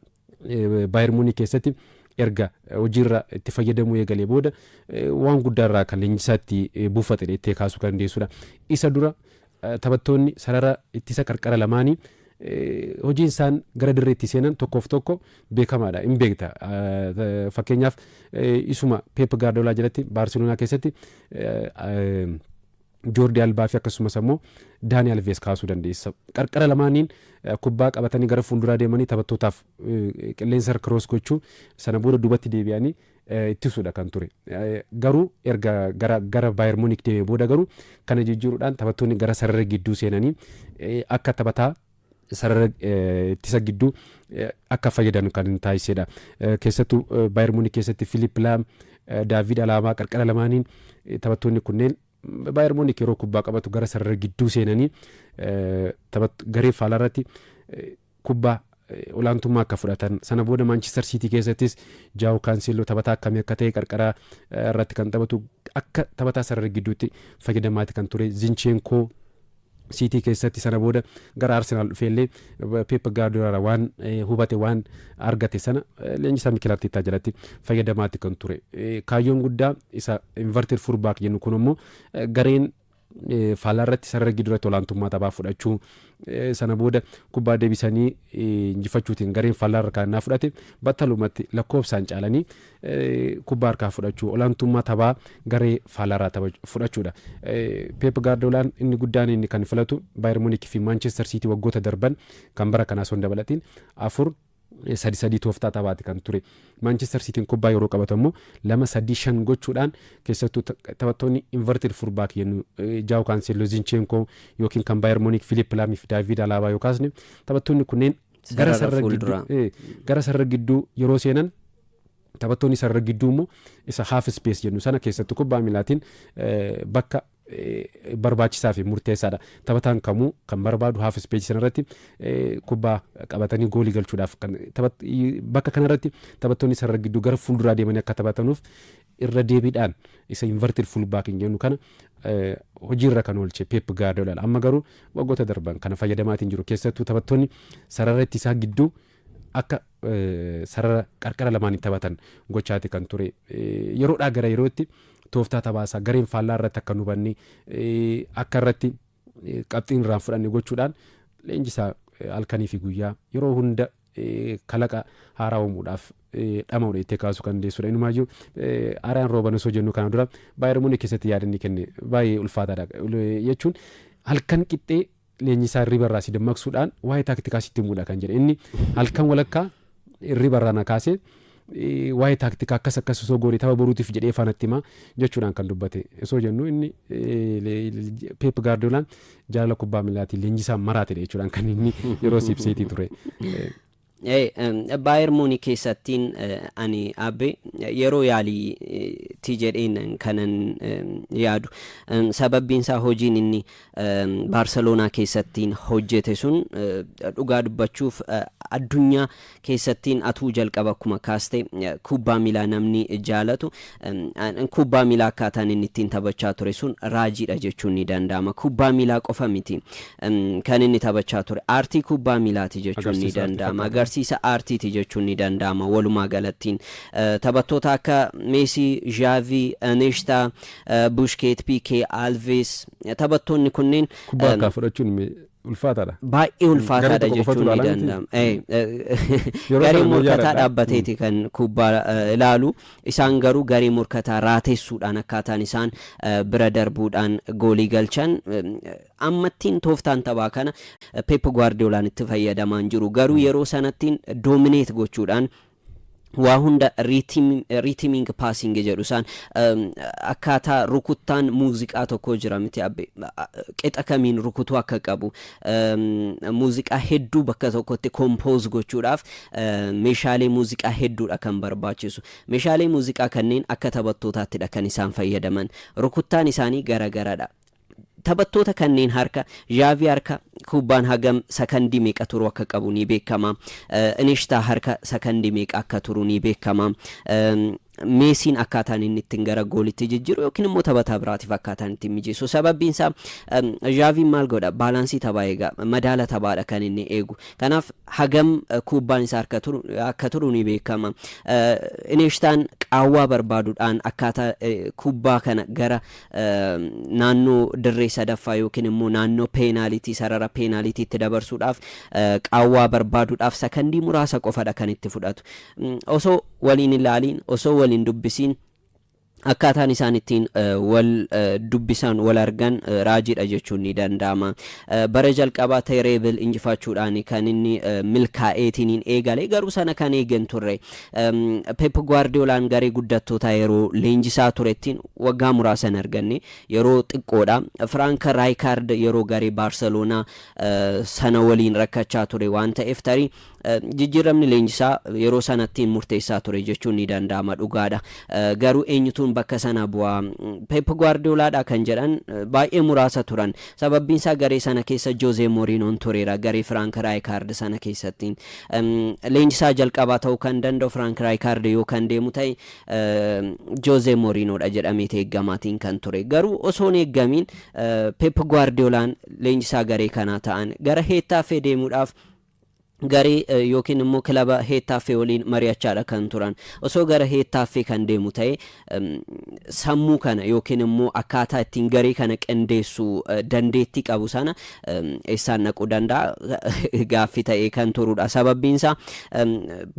Baayern Muunik keessatti erga hojiirra itti fayyadamuu eegalee booda waan guddaarraa kan leenjisaatti buufate jettee kaasuu kan dandeessudha. Isa dura taphattoonni sarara ittisa qarqara lamaanii hojiin isaan gara dirreetti seenan tokkoof tokko beekamaadha, hin beekta. Fakkeenyaaf isuma Pep Guardiola jalatti Baarseloonaa keessatti Joordi Albaa fi akkasumas ammoo Daani Alvees kaasuu dandeessa. Qarqara lamaaniin kubbaa qabatanii gara fuulduraa deemanii taphattootaaf qilleensa cross gochuu, sana booda duubatti deebi'anii ittisuudha kan ture. Garuu erga gara Baayern Muunik deemee booda garuu kana jijjiiruudhaan taphattoonni gara sarara gidduu seenanii akka taphataa Sarara ittisa gidduu akka fayyadamu kan taasisedha. Keessattuu Baayern Muunik keessatti Philipp Lahm, Daavid Alaabaa qarqara lamaaniin taphattoonni kunneen Baayern Muunik yeroo kubbaa qabatu gara sarara gidduu seenanii garee faallaa irratti kubbaa olaantummaa akka fudhatan. Sana booda Maanchister Siitii keessattis Jaawu Kaanseeloo taphataa akkamii akka ta'e, qarqara irratti kan taphatu, akka taphataa sarara gidduutti fayyadamaati kan ture Zinchenko Siitii keessatti. Sana booda gara Arsenaal dhufeellee Pep Guardiola waan hubate, waan argate sana leenjisaa Mikel Arteta jalatti fayyadamaati kan ture. Kaayyoon guddaa isa inverted fullback jennu kun immoo gareen faallaa irratti sarara gidduutti olaantummaa taphaa fudhachuu, sana booda kubbaa deebisanii injifachuutiin gareen faallaa irra kaannaa fudhate battalumatti lakkoofsaan caalanii kubbaa harkaa fudhachuu, olaantummaa taphaa garee faallaa irraa fudhachuudha. Pep Guardiolaan inni guddaan inni kan filatu Bayern Munich fi Manchester City waggoota darban kan bara kanaa osoo hin dabalatiin 4-3-3 tooftaa taphaati kan ture. Manchester Cityin kubbaa yeroo qabatu immoo 2-3-5 gochuudhaan, keessattuu taphattoonni inverted fullback jennu Jaaw Kaanseeloo, Zinchenko yookiin kan Bayern Munich Philipp Lahm fi David Alaba yoo kaasne, taphattoonni kunneen gara sarara gidduu yeroo seenan, taphattoonni sarara gidduu immoo isa half space jennu sana keessattuu kubbaa miilaatiin bakka barbaachisaa fi murteessaadha. Taphataan kamuu kan barbaadu half space sanarratti kubbaa qabatanii goolii galchuudhaaf, bakka kanarratti taphattoonni sarara gidduu gara fuulduraa deemanii akka taphatanuuf irra deebiidhaan isa inverted fullback hin jennu kana hojiirra kan oolche Pep Guardiola. Amma garuu waggoota darban kana fayyadamaatiin jiru. Keessattuu taphattoonni sarara ittisaa gidduu akka sarara qarqara lamaanii taphatan gochaati kan ture. Yeroodhaa gara yerootti tooftaa taphaasaa gareen faallaa irratti akka nu hubanne, akka irratti qabxiin irraan fudhanne gochuudhaan leenjisaa halkanii fi guyyaa yeroo hunda kalaqa haaraa uumuudhaaf dhama'udha jettee kaasuu kan dandeessudha. Inumaayyuu Arjen Robben osoo jennu kana dura Bayern Munich keessatti yaada inni kenne baay'ee ulfaataadha jechuun, halkan qixxee leenjisaa hirriba irraa si dammaqsuudhaan waa'ee taaktikaa sitti himuudha kan jedhe. Inni halkan walakkaa hirriba irraa na kaasee waa'ee taaktikaa akkas akkas osoo goone tapha boruutiif jedhee faanatti himaa jechuudhaan kan dubbate osoo jennu, inni Pep Guardiolaan jaalala kubbaa miilaatiin leenjisaa maraatedha jechuudhaan kan inni yeroo ibseetii ture. Bayern Munich keessattiin ani abbe yeroo yaaliitti jedheen kanan yaadu, sababbiin isaa hojiin inni Baarseloonaa keessattiin hojjete sun dhugaa dubbachuuf addunyaa keessattiin atuu jalqaba akkuma kaaste kubbaa miilaa namni jaalatu kubbaa miilaa akkaataan inni ittiin taphachaa ture sun raajiidha jechuun ni danda'ama. Kubbaa miilaa qofa miti kan inni taphachaa ture, aartii kubbaa miilaati jechuun ni danda'ama. Agarsiisa aartiiti jechuun ni danda'ama. Walumaa galattiin taphattoota akka Meesii, Zhaavii, Iniesta, Busquets, Piqué, Alves, taphattoonni kunneen Kubbaa harkaa fudhachuun ulfaataadha. Baay'ee ulfaataadha jechuun ni danda'ama. Garee morkataa dhaabbateeti kan kubbaa ilaalu. Isaan garuu garee morkataa raateessuudhaan akkaataan isaan bira darbuudhaan goolii galchan, ammattiin tooftaan taphaa kana Pep Guardiolaan itti fayyadamaa hin jiru. Garuu yeroo sanattiin dominate gochuudhaan waa hunda rhythmic passing jedhu isaan, akkaataa rukuttaan muuziqaa tokko jira miti abbe, qixa kamiin rukutuu akka qabu muuziqaa hedduu bakka tokkotti compose gochuudhaaf meeshaalee muuziqaa hedduudha kan barbaachisu. Meeshaalee muuziqaa kanneen akka taphattootattidha kan isaan fayyadaman. Rukuttaan isaanii garagaradha. Taphattoota kanneen harka, Zhaavii harka kubbaan hagam sakandii meeqa turu akka qabu ni beekama. Iniesta harka sakandii meeqa akka turu ni beekama. Meesiin akkaataan inni ittiin gara goolitti jijjiiru yookiin immoo taphataa biraatiif akkaataan ittiin mijeessu. Sababbiin isaa Zhaaviin maal godha? Balance taphaa eega. Madaala taphaadha kan inni eegu. Kanaaf hagam kubbaan isaa harka turu akka turu ni beekama. Iniestaan qaawwaa barbaaduudhaan akkaataa kubbaa kana gara naannoo dirree sadaffaa yookiin immoo naannoo peenaalitii, sarara peenaalitiitti dabarsuudhaaf, qaawwaa barbaaduudhaaf sakandii muraasa qofadha kan itti fudhatu. Osoo waliin ilaaliin, osoo waliin dubbisiin Akkaataan isaan ittiin wal dubbisan, wal argan raajiidha jechuun ni danda'ama. Bara jalqabaa treble injifachuudhaan kan inni milkaa'eetiniin eegale, garuu sana kan eegan turre. Pep Guardiolaan garee guddattootaa yeroo leenjisaa turettiin waggaa muraasa hin arganne, yeroo xiqqoodha. Frank Rijkaard yeroo garee Baarseloonaa sana waliin rakkachaa ture waan ta'eef, tarii jijjiiramni leenjisaa yeroo sanattiin murteessaa ture jechuun ni danda'ama, dhugaadha. Garuu eenyutuun bakka sana bu'aa, Pep Guardiolaadha kan jedhan baay'ee muraasa turan. Sababbiin isaa garee sana keessa Jose Mourinhoon tureera. Garee Frank Rijkaard sana keessatti leenjisaa jalqabaa ta'uu kan danda'u, Frank Rijkaard yoo kan deemu ta'e, Jose Mourinhoodha jedhamee eeggamaatiin kan ture. Garuu osoo hin eeggamiin Pep Guardiolaan leenjisaa garee kanaa ta'an. Gara Heettaaffee deemuudhaaf garee yookiin immoo kilaba Heettaaffee waliin mari'achaadha kan turan. Osoo gara Heettaaffee kan deemu ta'e, sammuu kana yookiin immoo akkaataa ittiin garee kana qindeessu dandeettii qabu sana eessaan dhaquu danda'a gaaffii ta'ee kan turudha. Sababbiin isaa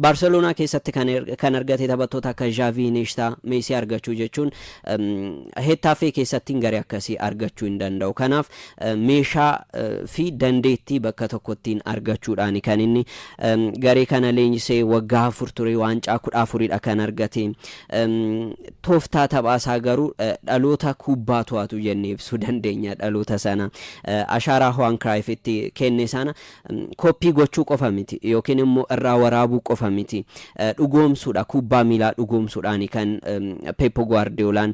Baarseloonaa keessatti kan argate taphattoota akka Xavi, Iniesta, Meesii argachuu jechuun Heettaaffee keessatti garee akkasii argachuu hin danda'u. Kanaaf meeshaa fi dandeettii bakka tokkottiin argachuudhaan kan inni garee kana leenjisee waggaa 4 ture, waancaa 14dha kan argate. Tooftaa taphaasaa garuu dhaloota kubbaa to'atu jennee ibsuu dandeenya dhaloota sana. Ashaaraa Johan Cruyff itti kenne sana koppii gochuu qofa miti yookiin immoo irraa waraabuu qofa miti. Dhugoomsuudha, kubbaa miilaa dhugoomsuudhaan kan Pep Guardiolaan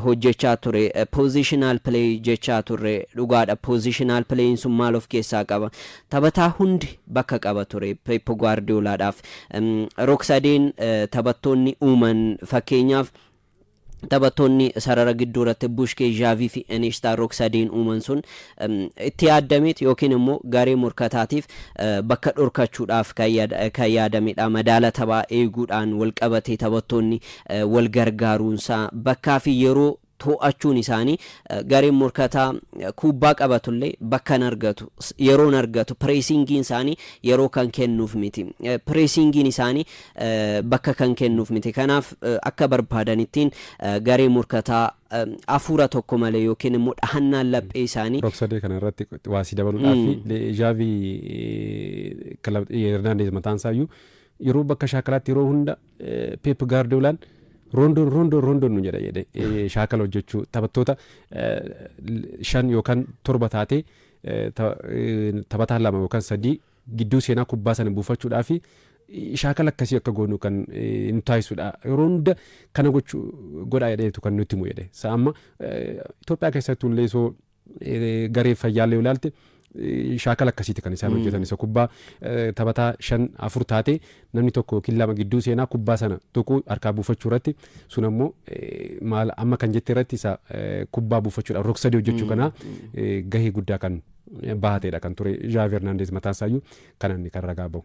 hojjechaa ture. Positional play jechaa turre, dhugaadha. Positional playin sun maal of keessaa qaba? Taphataa hundi bakka qaba ture Pep Guardiolaadhaaf. Rog-sadeen taphattoonni uuman, fakkeenyaaf taphattoonni sarara gidduu irratti Bushkee, Xavi fi Iniesta rog-sadeen uuman sun itti yaadameet yookiin immoo garee morkataatiif bakka dhorkachuudhaaf kan yaadamedha. Madaala taphaa eeguudhaan wal qabatee taphattoonni wal gargaaruunsaa, bakkaa fi yeroo to'achuun isaanii, gareen morkataa kubbaa qabatullee bakka hin argatu, yeroo hin argatu. Pressingiin isaanii yeroo kan kennuuf miti, pressingiin isaanii bakka kan kennuuf miti. Kanaaf akka barbaadanittiin garee morkataa hafuura tokko malee yookiin immoo dhahannaan laphee isaanii. Rog-sadee kana irratti waa si dabaluudhaaf, Xavi Hernandez mataan isaayyuu yeroo bakka shaakalaatti yeroo hunda Pep Guardiolaan "Rondo, rondo, rondo" nu jedha jedhe. Shaakala hojjechuu, taphattoota shan yookaan torba taatee taphataa lama yookaan sadii gidduu seenaa kubbaa sana buufachuudhaa fi shaakala akkasii akka goonu kan nu taasisudha. Yeroo hunda kana gochuu godhaa jedheetu kan nutti himu jedhe. Sa amma Itoophiyaa keessattuu illee soo garee fayyaallee ilaalte, shaakala akkasiiti kan isaan hojjetan. Isa kubbaa taphataa shan afur taatee namni tokko yookiin lama gidduu seenaa kubbaa sana tuquu, harkaa buufachuu irratti. Sun ammoo maal amma kan jette irratti isa kubbaa buufachuudhaaf rog-sadii hojjechuu kana gahee guddaa kan bahateedha kan ture. Xavi Hernandez mataan isaayyuu kan inni kan ragaa bahu.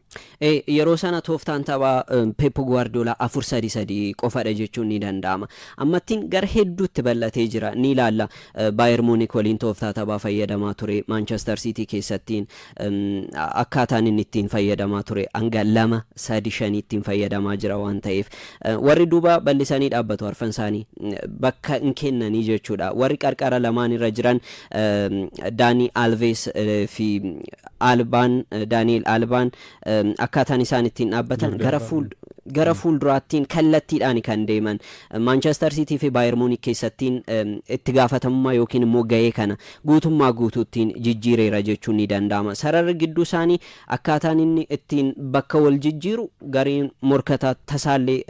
Yeroo sana tooftaan taphaa Pep Guardiola 4-3-3 qofadha jechuun ni danda'ama. Ammattiin gara hedduutti bal'atee jira, ni ilaalla. Bayern Munich waliin tooftaa taphaa fayyadamaa ture. Manchester City keessattiin akkaataan inni ittiin fayyadamaa ture hanga 2-3-5 ittiin fayyadamaa jira waan ta'eef, warri duuba bal'isanii dhaabbatu, arfan isaanii bakka hin kennanii jechuudha. Warri qarqara lamaan irra jiran Daanii Alves fi Albaan, Daani'el Albaan, akkaataan isaan ittiin dhaabbatan gara fuulduraattiin kallattiidhaan kan deeman. Manchester City fi Bayern Munich keessattiin itti gaafatamummaa yookiin immoo gahee kana guutummaa guutuuttiin jijjiireera jechuun ni danda'ama. Sararri gidduu isaanii akkaataan inni ittiin bakka wal jijjiiru gareen morkataa tasaallee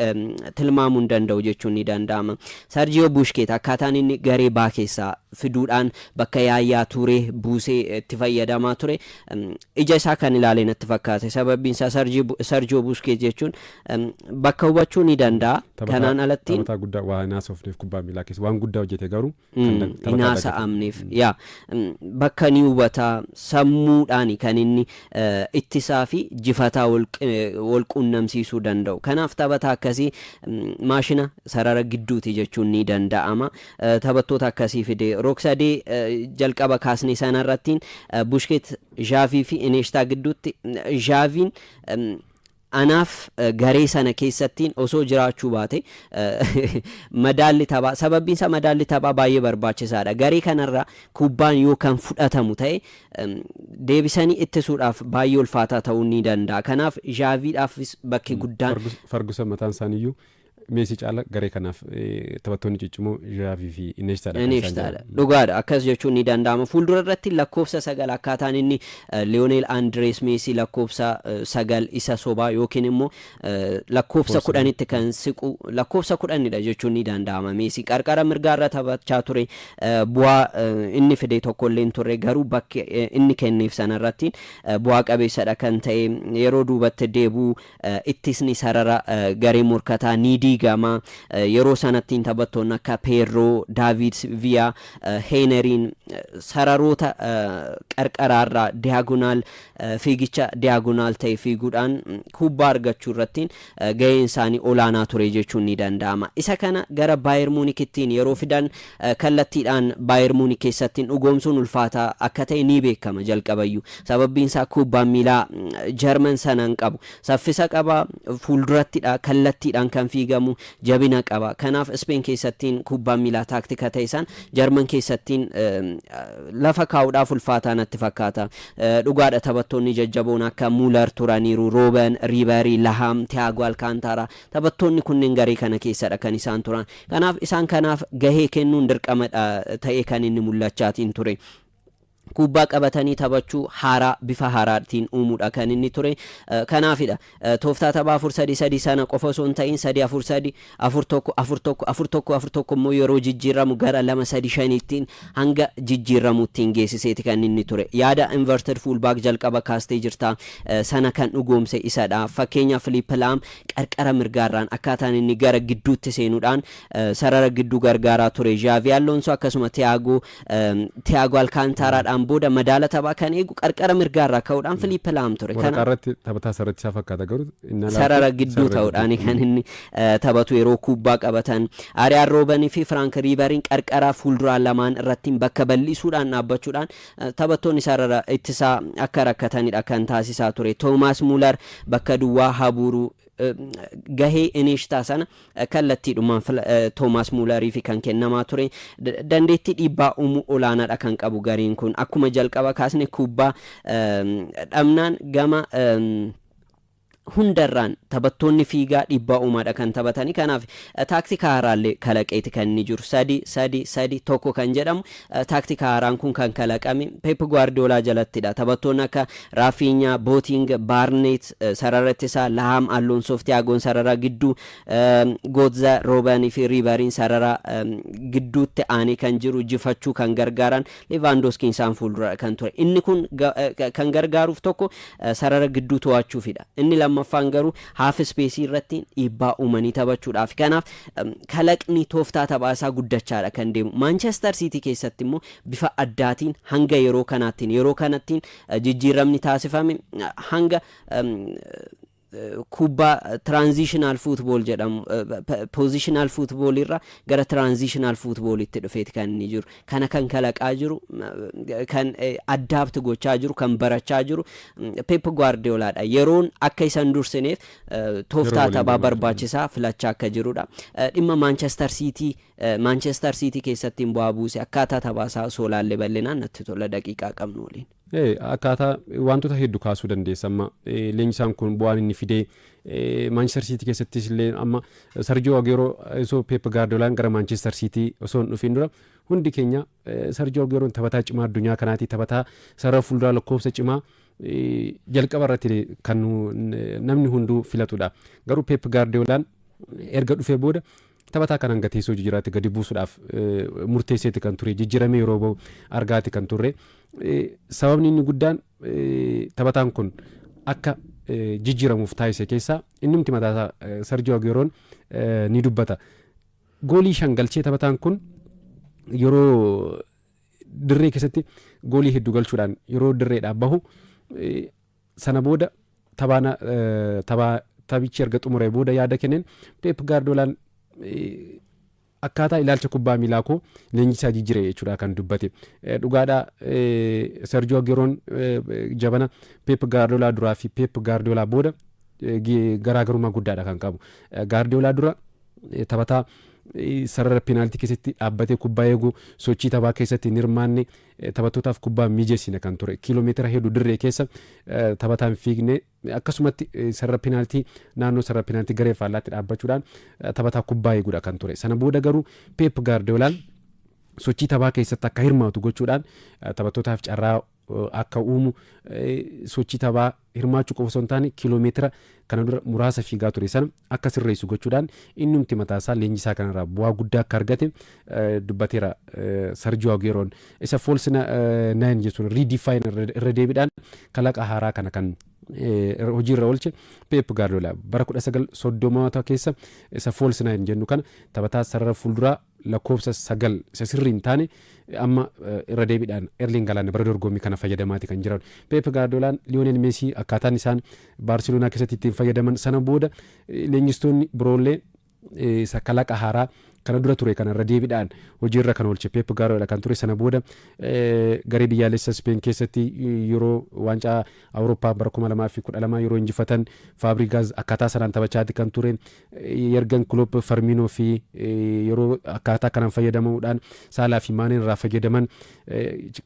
tilmaamuu hin danda'u jechuun ni danda'ama. Sergio Busquets akkaataan inni garee baa keessaa fiduudhaan bakka Yaayyaa Tuuree buusee itti fayyadamaa ture ija isaa kan ilaale natti fakkaate. Sababbiin isaa Sergio Busquets jechuun bakka hubachuu ni danda'a. Kanaan alattiin Taphataa guddaa waa hin haasofneef, kubbaa miilaa keessa waan guddaa hojjete, garuu hin haasa'amneef yaa bakka ni hubataa. Sammuudhaan kan inni ittisaa fi jifataa wal quunnamsiisuu danda'u. Kanaaf taphataa akkasii maashina sarara gidduuti jechuun ni danda'ama. Taphattoota akkasii fide. Rog-sadee jalqaba kaasne sanarrattiin Busquets, Xavi fi Iniesta gidduutti Xaviin Anaaf garee sana keessattiin osoo jiraachuu baate madaalli taphaa, sababbiin isaa madaalli taphaa baay'ee barbaachisaadha. Garee kanarraa kubbaan yoo kan fudhatamu ta'e deebisanii ittisuudhaaf baay'ee ulfaataa ta'uu ni danda'a. Kanaaf Zhaaviidhaafis bakki guddaan. Fargusan mataan isaaniiyyuu Meesii caala garee kanaaf taphattoonni ciccimoo Zhaavii fi Ineeshtaadha. Ineeshtaadha. Dhugaadha, akkas jechuun ni danda'ama. Fuuldura irratti lakkoofsa 9 akkaataan inni Liyoonel Andirees Meesii lakkoofsa 9 isa sobaa yookiin immoo lakkoofsa 10tti kan siqu, lakkoofsa 10dha jechuun ni danda'ama. Meesii qarqara mirgaarra taphachaa ture, bu'aa inni fide tokko illee hin turre, garuu bakki inni kenneef sanarratti bu'aa qabeessadha kan ta'e. Yeroo duubatti deebi'u ittisni sarara garee morkataa ni diigama. Yeroo sanattiin taphattoonni akka Peerroo, Daavid Viyaa, Heeneriin sararoota qarqaraarraa diagonal fiigicha diagonal ta'e fiiguudhaan kubbaa argachuu irratti gaheen isaanii olaanaa ture jechuun ni danda'ama. Isa kana gara Baayer Muunikittiin yeroo fidan kallattiidhaan Baayer Muunik keessatti dhugoomsuun ulfaataa akka ta'e ni beekama jalqabayyuu. Sababbiin isaa kubbaan miilaa Jarman sana hin qabu. Saffisa qaba, fuuldurattidha, kallattiidhaan kan fiigamu, jabina qaba. Kanaaf Speen keessattiin kubbaan miilaa taaktika ta'e san Jarman keessattiin lafa kaa'uudhaaf ulfaataa natti fakkaata. Dhugaadha, taphattoonni jajjaboon akka Muular turaniiru, Rooben, Riibarii, Laham, Tiyaagoo Alkaantaara, taphattoonni kunneen garee kana keessadha kan isaan turan. Kanaaf isaan kanaaf gahee kennuun dirqamadha ta'ee kan inni mul'achaatiin ture. Kubbaa qabatanii taphachuu haaraa bifa haaraatiin uumuudha kan inni ture. Kanaafidha tooftaa taphaa 4-3-3 sana qofa osoo hin ta'in 3-4-3, 4-1, 4-1, 4-1, 4-1 immoo yeroo jijjiiramu gara 2-3-5ttiin hanga jijjiiramuuttiin geessiseeti kan inni ture. Yaada inverted fullback jalqaba kaastee jirta sana kan dhugoomse isadha. Fakkeenyaaf Filiip Laam qarqara mirgaarraan akkaataan inni gara gidduutti seenuudhaan sarara gidduu gargaaraa ture. Zhaavi Alonso akkasuma Tiyaagoo Alkaantaaraadhaan booda madaala taphaa kan eegu qarqara mirgaarraa ka'uudhaan Filiip Laam ture. Waraqaa irratti taphataa sarara isaa fakkaata, garuu sarara gidduu ta'uudhaan kan inni taphatu yeroo kubbaa qabatan. Ariyaan Roobanii fi Firaank Riibariin qarqara fuulduraa lamaan irratti bakka bal'isuudhaan dhaabbachuudhaan taphattoonni sarara ittisaa akka rakkatanidha kan taasisaa ture. Toomaas Muular bakka duwwaa habuuruu gahee Ineeshtaa sana kallattiidhumaan Toomaas Muulariif kan kennamaa ture. Dandeettii dhiibbaa uumuu olaanaadha kan qabu gareen kun. Akkuma jalqaba kaasne kubbaa dhabnaan gama hundarraan taphattoonni fiigaa dhiibbaa uumaadha kan taphatanii. Kanaaf taaktika haaraallee kalaqeeti kan inni jiru. 3-3-3-1 kan jedhamu taaktika haaraan kun kan kalaqame Pep Guardiolaa jalattidha. Taphattoonni akka Raafiinyaa, Booting, Baarneet sarara ittisaa, Lahaam, Alloonsoof Tiyaagoon sarara gidduu, Gootza, Roobanii fi Riibariin sarara gidduutti aanee kan jiru jifachuu kan gargaaran, Levaandooskiin isaan fuuldura kan ture. Inni kun kan gargaaruuf tokko sarara gidduu to'achuufidha. Inni lammaffaan garuu half space irratti dhiibbaa uumanii taphachuudhaaf. Kanaaf kalaqni tooftaa taphaa isaa guddachaadha kan deemu. Manchester City keessatti immoo bifa addaatiin hanga yeroo kanattiin jijjiiramni taasifame hanga kubbaa transitional football jedhamu, positional football irra gara transitional footballitti dhufeeti kan inni jiru. Kana kan kalaqaa jiru, kan adapt gochaa jiru, kan barachaa jiru Pep Guardiolaadha. Yeroon akka isan dursineef tooftaa taphaa barbaachisaa filachaa akka jirudha. Dhimma Manchester City keessatti bu'aa buuse, akkaataa taphaasaa osoo laallee bal'inaan natti tola, daqiiqaa qabnu waliin. Akkaataa wantoota hedduu kaasuu dandeessa. Amma leenjisaan kun bu'aan inni fidee Manchester City keessattis illee, amma Sergio Aguero osoo Pep Guardiolaan gara Manchester City osoo hin dhufin dura hundi keenya Sergio Agueroon taphataa cimaa addunyaa kanaati, taphataa sarara fuulduraa lakkoofsa cimaa jalqaba irratti kan namni hunduu filatudha. Garuu Pep Guardiolaan erga dhufee booda taphataa kanaan gateessoo jijjiiraatti gadi buusuudhaaf murteesseeti kan ture, jijjiiramee yeroo bahu argaati kan turre. Sababni inni guddaan taphataan kun akka jijjiiramuuf taasise keessaa innumti mataasaa Sergio Agueroon ni dubbata. Goolii 5 galchee, taphataan kun yeroo dirree keessatti goolii hedduu galchuudhaan yeroo dirreedhaa bahu, sana booda taphaana taphaa taphichi erga xumuree booda yaada kenneen Pep Guardiolaan akkaataa ilaalcha kubbaa miilaa koo leenjisaa jijjiire jechuudha kan dubbate. Dhugaadhaa, Sergio Agueroon jabana Pep Guardiola duraa fi Pep Guardiola booda Garaagarummaa guddaadha kan qabu. Gaardiyoolaa dura taphataa sarara peenaaltii keessatti dhaabbatee kubbaa eegu, sochii taphaa keessatti hin hirmaanne, taphattootaaf kubbaa mijeessine kan ture, kiiloomeetira hedduu dirree keessa taphataan fiigne, akkasumatti sarara peenaaltii, naannoo sarara peenaaltii garee faallaatti dhaabbachuudhaan taphataa kubbaa eeguudha kan ture. Sana booda garuu Peep Gaardiyoolaan sochii taphaa keessatti akka hirmaatu gochuudhaan, taphattootaaf carraa akka uumu, sochii taphaa hirmaachuu qofa osoo hin taane kiiloomeetira kana dura muraasa fiigaa ture sana akka sirreessu gochuudhaan, innumti mataasaa leenjisaa kanarraa bu'aa guddaa akka argate dubbateera Sarjoo Agueroon. Isa false nine jechuun redefine, irra deebiidhaan kalaqa haaraa kana kan hojiirra oolche Pep Guardiola bara 1930moota keessa isa false nine jennu kana, taphataa sarara fuulduraa lakkoofsa 9 isa sirrii hin taane, amma irra deebiidhaan Erling Haaland bara dorgommii kana fayyadamaati kan jiran. Pep Guardiolaan Lionel Messi akkaataan isaan Baarseloonaa keessatti ittiin fayyadaman, sana booda leenjistoonni biroollee isa kalaqa haaraa kana dura ture kana irra deebiidhaan hojiirra kan oolche Pep Guardiola kan ture. Sana booda garee biyyaalessa Speen keessatti yeroo waancaa Awurooppaa bara 2012 yeroo injifatan Faabrigaaz akkaataa sanaan taphachaati kan ture. Jurgen Klopp Firmino fi yeroo akkaataa kanaan fayyadamuudhaan Saalaa fi Maaneen irraa fayyadaman,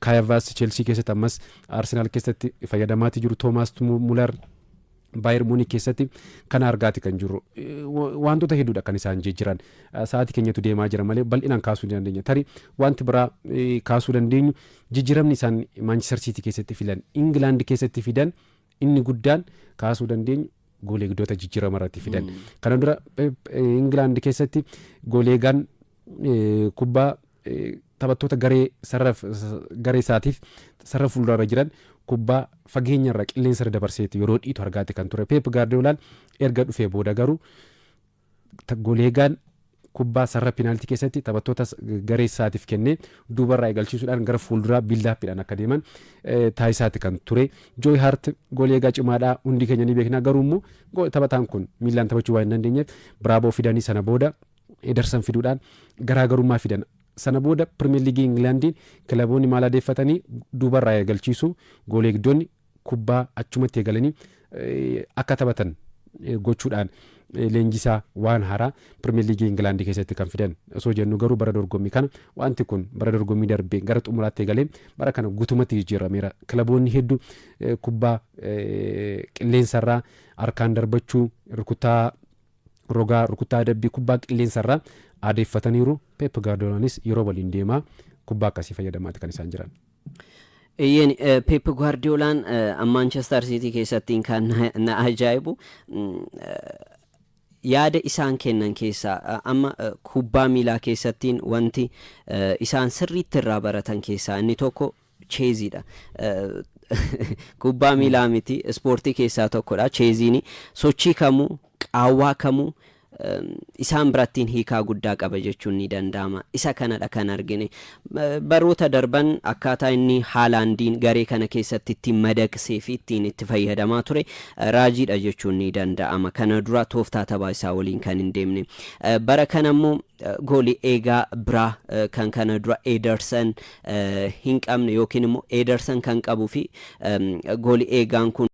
Kai Havertz Chelsea keessatti, ammas Arsenaal keessatti fayyadamaati jiru, Toomaas Mular Baayern Muunik keessatti kana argaati kan jiru. Wantoota hedduudha kan isaan jijjiiran. Sa'aatii keenyatu deemaa jira malee bal'inaan kaasuu ni dandeenya. Tarii wanti biraa kaasuu dandeenyu, jijjiiramni isaan Maanchister Siitii keessatti fidan, Ingilaand keessatti fidan, inni guddaan kaasuu dandeenyu gool eegdota jijjiirama irratti fidan. Kana dura Ingilaand keessatti gool eegaan kubbaa taphattoota garee sarara garee isaatiif sarara fuuldura jiran kubbaa fageenya irraa qilleensa irra dabarseeti yeroo dhiitu argaate kan ture. Pep Gaardiyoolaan erga dhufee booda garuu gool eegaan kubbaa sarara peenaaltii keessatti taphattoota garee isaatiif kennee duubarraa eegalchiisuudhaan gara fuulduraa build-upiidhaan akka deeman taasisaati kan ture. Jooy Haart gool eegaa cimaadhaa, hundi keenya ni beekna, garuu immoo taphataan kun miilaan taphachuu waan hin dandeenyeef Biraaboo fidanii, sana booda Ederson fiduudhaan garaagarummaa fidan. Sana booda Pirimeer Liigii Ingilaandiin kilaboonni maal adeeffatanii? Duubarraa eegalchiisu, gool eegdonni kubbaa achumatti eegalanii akka taphatan gochuudhaan leenjisaa waan haaraa Pirimeer Liigii Ingilaandii keessatti kan fidan osoo jennu, garuu bara dorgommii kana wanti kun bara dorgommii darbee gara xumuraatti eegalee bara kana guutumatti jijjiirameera. Kilaboonni hedduu kubbaa qilleensarraa harkaan darbachuu, rukutaa rogaa, rukutaa adabbii, kubbaa qilleensarraa aadeeffataniiru. Pep Gaardiyoolaanis yeroo waliin deemaa kubbaa akkasii fayyadamaati kan isaan jiran. Iyyeen, Pep Guardiolaan Manchester City keessatti kan na ajaa'ibu, yaada isaan kennan keessaa, amma kubbaa miilaa keessattiin wanti isaan sirriitti irraa baratan keessaa inni tokko cheeziidha. Kubbaa miilaa miti, ispoortii keessaa tokkodha. Cheeziin sochii kamuu, qaawwaa kamuu isaan birattiin hiikaa guddaa qaba jechuun ni danda'ama. Isa kanadha kan argine. Baroota darban akkaataa inni Haalaandiin garee kana keessatti ittiin madaqsee fi ittiin itti fayyadamaa ture raajiidha jechuun ni danda'ama. Kana dura tooftaa taphaa isaa waliin kan hin deemne. Bara kana immoo goolii eegaa biraa kan kana dura Ederson hin qabne yookiin immoo Ederson kan qabuu fi goolii eegaan kun